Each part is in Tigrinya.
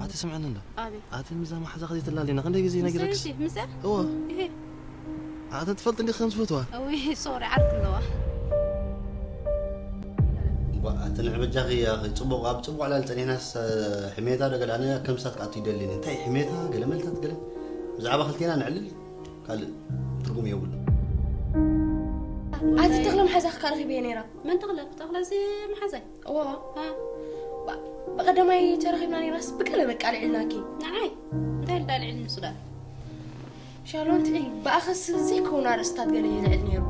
ኣቲ ስምዕኒ እንዶ። ኣቤት። ኣቲ ምዛ መሓዛ ከዚ ትላሊና ክንደይ ግዜ ነግረክስ? ምሳይ? እዎ። እሄ። ኣቲ ትፈልጥ እንዲ ከም ዝፈትዋ። እዊ፣ ሶሪ፣ ዓርክ ኣለዋ። እባ ኣቲ ንዕበጃኺ እያ፣ ጽቡቕ፣ ኣብ ጽቡቕ ዕላል ጸኒሕናስ፣ ሕሜታ ዶ ገለ፣ ኣነ ከም ሳት ከኣቱ ይደልን። እንታይ ሕሜታ፣ ገለ መልታት ገለ። ብዛዕባ ክልቴና ንዕልል፣ ካልእ ትርጉም የብሉ። ኣቲ ተኽለ መሓዛኺ ከኣ ረኺበዮ ነይራ። መን ተኽለ? ተኽለ እዚ መሓዛይ? እዋ። እ። ባ-፣ ብቐዳማይ ተራኺብና ነይራስ ብቀለ በቃ ልዕልናኪ። ንዓይ? እንታይ ኢልካ ልዕል ንሱ ደኣ? ሻሎም ትዒ፣ ብኣኸስ ዘይከውን ኣርእስታት ገለ ይልዕል ነይሩ።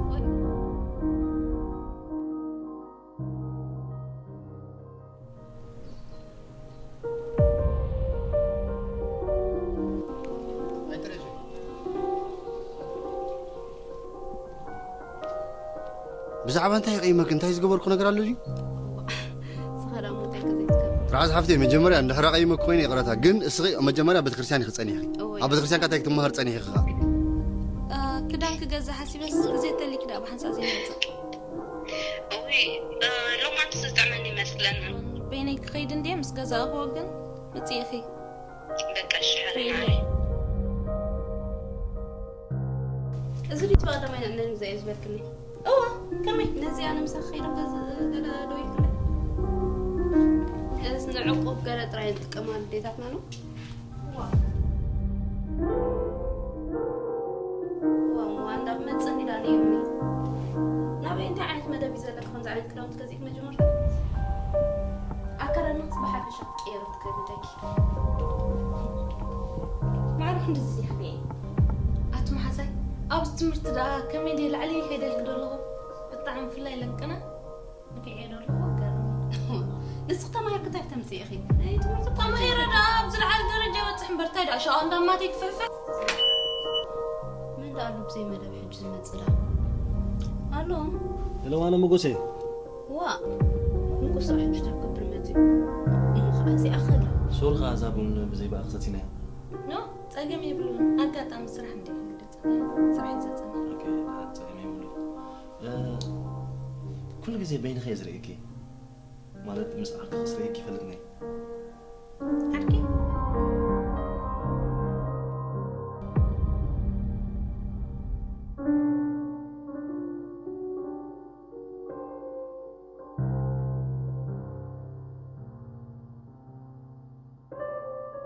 ብዛዕባ እንታይ ይቐይመኪ? እንታይ ዝገበርኩ ነገር ኣሎ ድዩ? ስኻ ደኣ እሞ እንታይ ከ ዘይትገብር? ትርዓስ ሓፍተይ፣ መጀመርያ እንድሕር ኣቐይመኪ ኮይነ ይቕረታ፣ ግን እስኺ መጀመርያ ቤተክርስትያን ኢኺ ጸኒሕኺ። እወ። ኣብ ቤተክርስትያን ከ እንታይ ክትመሃር ጸኒሕኺ ኸኣ? እ፣ ክዳን ክገዝእ ሓሲበስ ግዜ ተሊኪ ደኣ ብሓንሳእ ዘይመጽእ። እወ፣ እ፣ ሎማትስ ዝጥዕመኒ ይመስለኒ። በይነይ ክኸይድ እንድየ ምስ ገዛእኽዎ ግን መጺእኺ። በቃ እሺ፣ ሓረይ ማዓረይ። እዚ ድዩ እቲ ብቐዳማይ ንዕነን ግዛዮ ዝበልክኒ? እወ፣ ከመይ? ነዚ ኣነ ምሳኺ ከይደ ገዝ-፣ ገለ ደው ኢልክለይ? እዚ ንዕቁብ ገለ ጥራይ ንጥቀመሉ ኣዴታትና ነው። ዋው። ዋው፣ ዋው፣ እንዳብ መጸኒ ዳ ነይሩኒ። ናበይ እንታይ ዓይነት መደብ እዩ ዘለካ ከምዚ ዓይነት ክዳውንቲ ገዚእክ መጀመርታ? ኣከዳድናክስ ብሓፈሻ ክትቅየሪ ክትክእሊ ኣለኪ። ማዕረ ክንድዚ ዘይክፍኤ። ኣቲ መሓዛይ፣ ኣብዚ ትምህርቲ ደኣ ከመይ ድየ ላዕሊ ከይደልክ ደለኹ? ብጣዕሚ ብፍላይ ለቅነ ንፊዐ ደለኹ ገርም። ንስኺ ተማሂርኪ እንታይ ክተምፅኢ ኢኺ? ናይ ትምህርቲ እኮ ተማሂረ ደኣ ኣብ ዝለዓለ ደረጃ በፅሕ እምበር እንታይ ደኣ ሸቓ እንዳማተይ ክፍሕፍሕ? መን ደኣ ኣሎ ብዘይ መደብ ሕጂ ዝመፅእ ደኣ? ኣሎ። ለዋነ መጎሰ። ዋእ፣ ንጉስ ኣሕንሽታ ክገብር መጺኡ። እሞ ኸዓ እዚኣ ኸላ። ሶሪ ኸዓ እዛ ቡን ብዘይ ብኣኺ ሰቲናያ። ኖ፣ ጸገም የብሉን። ኣጋጣሚ ስራሕ እንድየ ኢለ ጸኒሐ። ስራሕ እዩ ዘጸንሐ። ኦኬ፣ ጸገም የብሉን። እ፣ ኩሉ ግዜ በይንኺ እየ ዝርእየኪ። ማለት ምስ ዓርኪ ክስርየኪ ይፈልጥኒ። ዓርኪ?